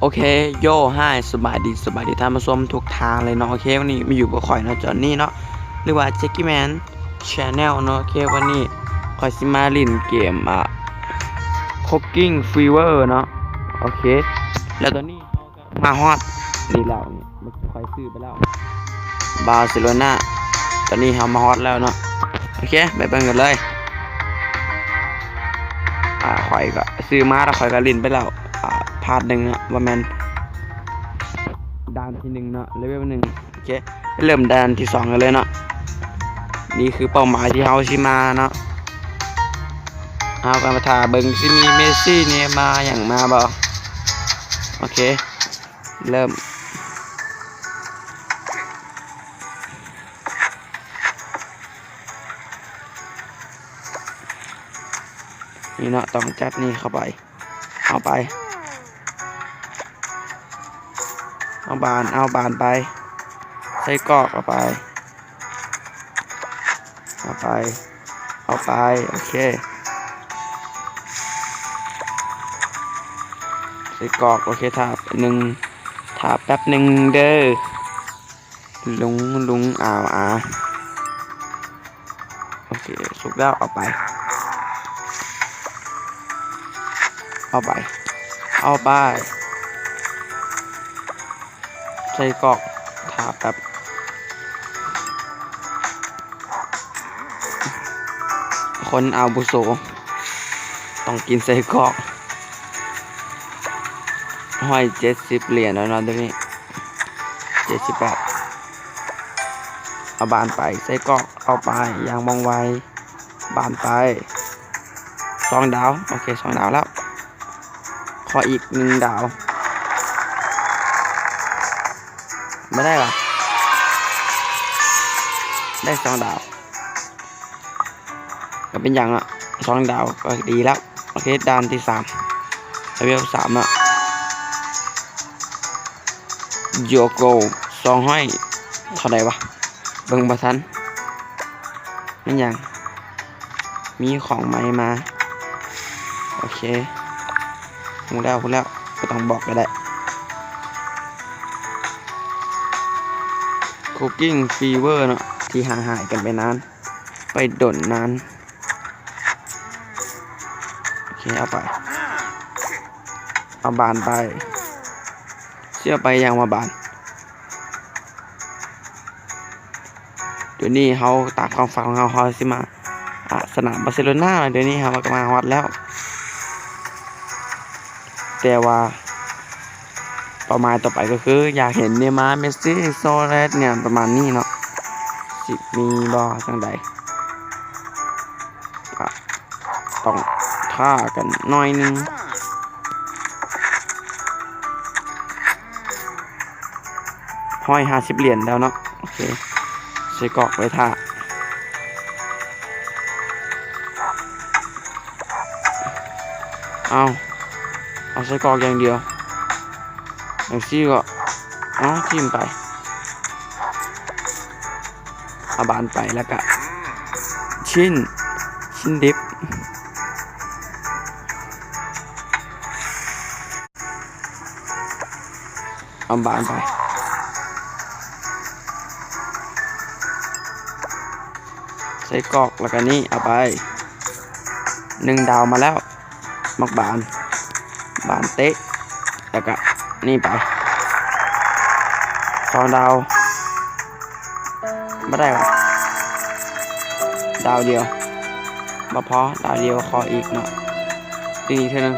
ອເຄ ໂຢ ຮາຍ ສະບາຍດີ ສະບາຍດີທ່ານຜູ້ຊົມທຸກທ່ານເລີຍເນາະ. ໂອເຄ ວັນນີ້ມາຢູ່ກັບຂ້ອຍເນາະ ຈອນນີ້ເນາະ ຫຼືວ່າ Jackie Man Channel ເນາະ. ໂອເຄ ວັນນີ້ຂ້ອຍຊິມາຫຼິ້ນເກມ ອ່າ Cooking Fever ເນາະ. ໂອເຄ ແລ້ວຕອນນີ້ເຮົາ ມາຮອດນີ້ແລ້ວ ນີ້ຂ້ອຍຊື້ໄປແລ້ວ ບາເຊໂລນາ. ຕອນນີ້ເຮົາມາຮອດແລ້ວເນາະ. ໂອເຄ ໄປເບິ່ງກັນເລີຍ. ອ່າ ຂ້ອຍກໍຊື້ມາແລ້ວ ຂ້ອຍກໍຫຼິ້ນໄປແລ້ວ ອ່າ ພາດໜຶ່ງເນາະ ບໍ່ແມ່ນ ດ່ານທີໜຶ່ງເນາະ ເລເວວໜຶ່ງ. ໂອເຄ ເລີ່ມດ່ານທີສອງກັນເລີຍເນາະ. ນີ້ຄືເປົ້າໝາຍທີ່ເຮົາຊິມາເນາະ. ເຮົາກໍມາຖ້າເບິ່ງ ຊິມີເມຊີ ເນມາ ຫຍັງມາບໍ່. ໂອເຄ ເລີ່ມ. ນີ້ເນາະ ຕ້ອງຈັດນີ້ເຂົ້າໄປ. ເອົາໄປ ເອົາບານ ເອົາບານໄປ. ໃສ່ກອກເຂົ້າໄປ ເອົາໄປ ເອົາໄປ. ໂອເຄ ໃສ່ກອກ. ໂອເຄ ຖ້າໜຶ່ງ ຖ້າແປັບໜຶ່ງເດີ ລຸງ ລຸງ ອາວ ອາ. ໂອເຄ ສຸກແລ້ວ ເອົາໄປ ເອົາໄປ ເອົາໄປ. ໃສ່ກອກ ຖ້າແປັບ. ຄົນອາວຸໂສຕ້ອງກິນໄສ້ກອກ. ຮ້ອຍເຈັດສິບຫຼຽນແລ້ວເນາະ ດຽວນີ້ ເຈັດສິບແປດ. ເອົາບານໄປ ໃສ່ກອກ ເອົາໄປຢ່າງວ່ອງໄວ. ບານໄປ ສອງດາວ. ໂອເຄ ສອງດາວແລ້ວ ຂໍອີກໜຶ່ງດາວ. ບໍ່ໄດ້ຫວາ ໄດ້ສອງດາວ ກໍເປັນຫຍັງເນາະ ສອງດາວກໍດີແລ້ວ. ໂອເຄ ດ່ານທີສາມ ເລເວວສາມເນາະ. ໂຢໂກ ສອງຮ້ອຍ ເທົ່າໃດຫວາ ເບິ່ງບໍ່ທັນ. ແມ່ນຫຍັງ ມີຂອງໃໝ່ມາ. ໂອເຄ ຮູ້ແລ້ວ ຮູ້ແລ້ວ ບໍ່ຕ້ອງບອກກໍໄດ້. Cooking Fever ເນາະ ທີ່ຫ່າງຫາຍກັນໄປນານ ໄປດົນນານ. ໂອເຄ ເອົາໄປ ເອົາບານໄປ. ຊິເອົາໄປຫຍັງວ່າບານ? ດຽວນີ້ເຮົາຕາມຄວາມຝັນຂອງເຮົາ ເຮົາຊິມາ ອາ ສະໜາມບາເຊໂລນາ. ດຽວນີ້ເຮົາກໍມາຮອດແລ້ວ ແຕ່ວ່າເປົ້າໝາຍຕໍ່ໄປກໍຄືຢາກເຫັນເນມາ ເມຊີ ໂຊເຣສ ຫຍັງປະມານນີ້ເນາະ ຊິມີບໍ່ຈັ່ງໃດ? ກະຕ້ອງຖ້າກັນໜ້ອຍໜຶ່ງ. ຮ້ອຍຫ້າສິບຫຼຽນແລ້ວເນາະ. ໂອເຄ ໃສ່ກອກໄວ້ຖ້າ. ເອົາ ເອົາໃສ່ກອກຢ່າງດຽວ ຈັ່ງຊີ້ກໍ ເອົາ ຖິ້ມໄປ. ເອົາບານໄປ ແລ້ວກະ ຊິ້ນ ຊິ້ນດິບ. ເອົາບານໄປ ໃສ່ກອກ ແລ້ວກະນີ້ ເອົາໄປ ໜຶ່ງດາວມາແລ້ວ. ໝາກບານ ບານເຕະ ແລ້ວກະນີ້ໄປ ສອງດາວ ບໍ່ໄດ້ຫວາ ດາວດຽວ ບໍ່ພໍ ດາວດຽວ ຂໍອີກເນາະ ອີກເທື່ອໜຶ່ງ.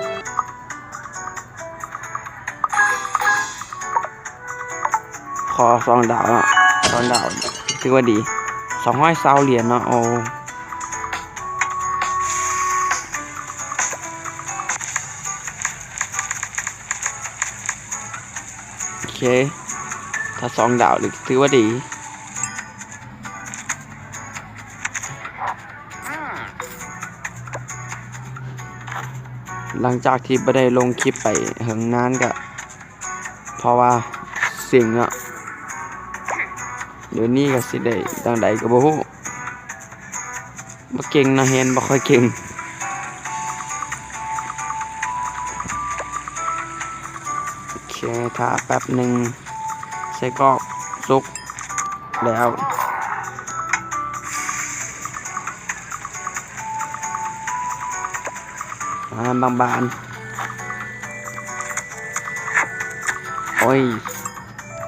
ຂໍສອງດາວເນາະ ສອງດາວ ຖືວ່າດີ ສອງຮ້ອຍຊາວຫຼຽນເນາະ. ໂອ້ ໂອເຄ ຖ້າສອງດາວນີ້ຖືວ່າດີ. ຫຼັງຈາກທີ່ບໍ່ໄດ້ລົງຄລິບໄປເຫິງນານ ກະເພາະວ່າເຊັງເນາະ ດຽວນີ້ກະຊິໄດ້ຈັ່ງໃດກະບໍ່ຮູ້ ບໍ່ເກັ່ງເນາະ ຮຽນບໍ່ຄ່ອຍເກັ່ງ. ໂອເຄ ຖ້າແປັບໜຶ່ງ ໄສ້ກອກສຸກແລ້ວ. ອາ ບາງບານ ໂອ້ຍ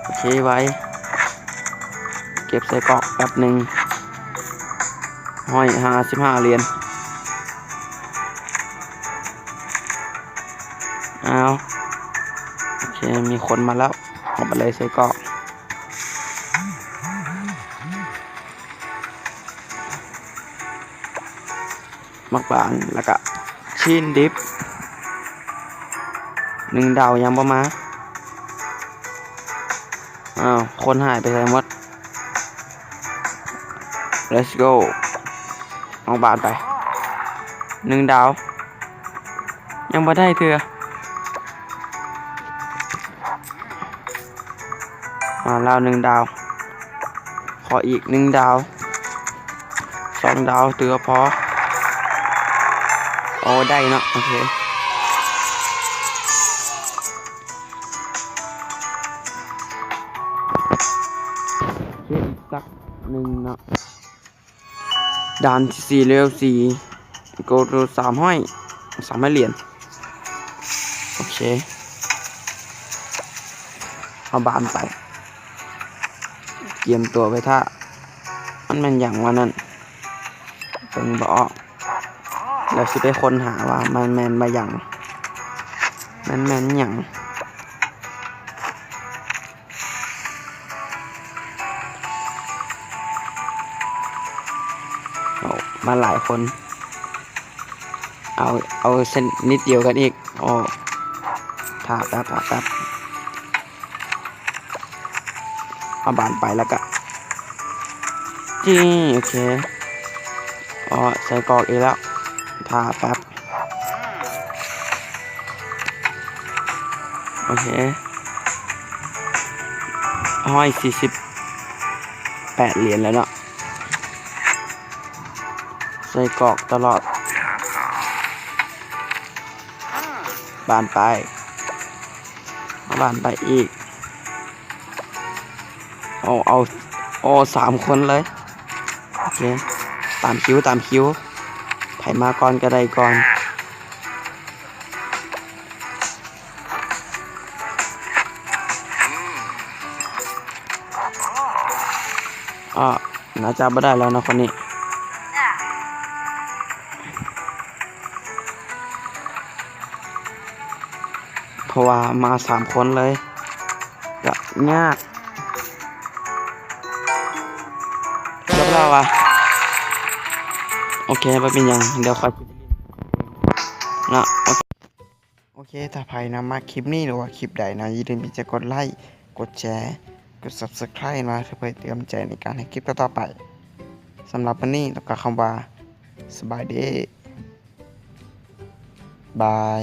ໂອເຄ ໄວ ເກັບໄສ້ກອກແປັບໜຶ່ງ ຮ້ອຍຫ້າສິບຫ້າຫຼຽນ. ອ້າວ ໂອເຄ ມີຄົນມາແລ້ວ ເອົາໄປເລີຍໄສ້ກອກ. ໝາກບານ ແລ້ວກະຊີ້ນດິບ ໜຶ່ງດາວຍັງບໍ່ມາ. ອ້າວ ຄົນຫາຍໄປໃສໝົດ? Let's go ໝາກບານໄປ ໜຶ່ງດາວ ຍັງບໍ່ໄດ້ເທື່ອ. ມາແລ້ວ ໜຶ່ງດາວ ຂໍອີກໜຶ່ງດາວ ສອງດາວຖືວ່າພໍ. ໂອ້ ໄດ້ເນາະ ໂອເຄ ເຄ ອີກສັກໜຶ່ງເນາະ. ດ່ານທີສີ່ ເລເວລສີ່ ໂກທູສາມຮ້ອຍ ສາມຮ້ອຍຫຼຽນ. ໂອເຄ ເອົາບານໄປ ກຽມຕົວໄປຖ້າ. ມັນແມ່ນຫຍັງວະນັ້ນ ເບິ່ງບໍ່ອອກ ແລ້ວຊິໄປຄົ້ນຫາວ່າມັນແມ່ນບາຫຍັງ ມັນແມ່ນຫຍັງ. ໂອ້ ມາຫຼາຍຄົນ ເອົາ ເອົາຊະນິດດຽວກັນອີກ. ໂອ້ ຖ້າແປັບ ຖ້າແປັບ ເອົາບານໄປແລ້ວກະ ຈີ່ ໂອເຄ ອໍ ໃສ່ກອກອີກແລ້ວ ຖ້າແປັບ. ໂອເຄ ຮ້ອຍສີ່ສິບແປດຫຼຽນແລ້ວເນາະ ໃສ່ກອກຕະຫຼອດ. ບານໄປ ບານໄປອີກ. ເອົາ ເອົາ ໂອ້ ສາມຄົນເລີຍ. ໂອເຄ ຕາມຄິວ ຕາມຄິວ ໃຜມາກ່ອນກະໄດ້ກ່ອນ. ອາ ໜ້າຈະບໍ່ໄດ້ແລ້ວເນາະຄົນນີ້ ເພາະວ່າມາສາມຄົນເລີຍ ກະຍາກ. ເກືອບແລ້ວວະ ໂອເຄ ບໍ່ເປັນຫຍັງ ດຽວຂ້ອຍເນາະ. ໂອເຄ ໂອເຄ ຖ້າໃຜນະມັກຄລິບນີ້ ຫຼືວ່າຄລິບໃດນະ ຢ່າລືມທີ່ຈະກົດໄລ ກົດແຊ ກົດ Subscribe ນະ ເພື່ອເປັນກຳລັງໃຈໃນການເຮັດຄລິບຕໍ່ໆໄປ. ສຳລັບມື້ນີ້ ຕ້ອງກ່າວຄຳວ່າ ສະບາຍດີ ບາຍ.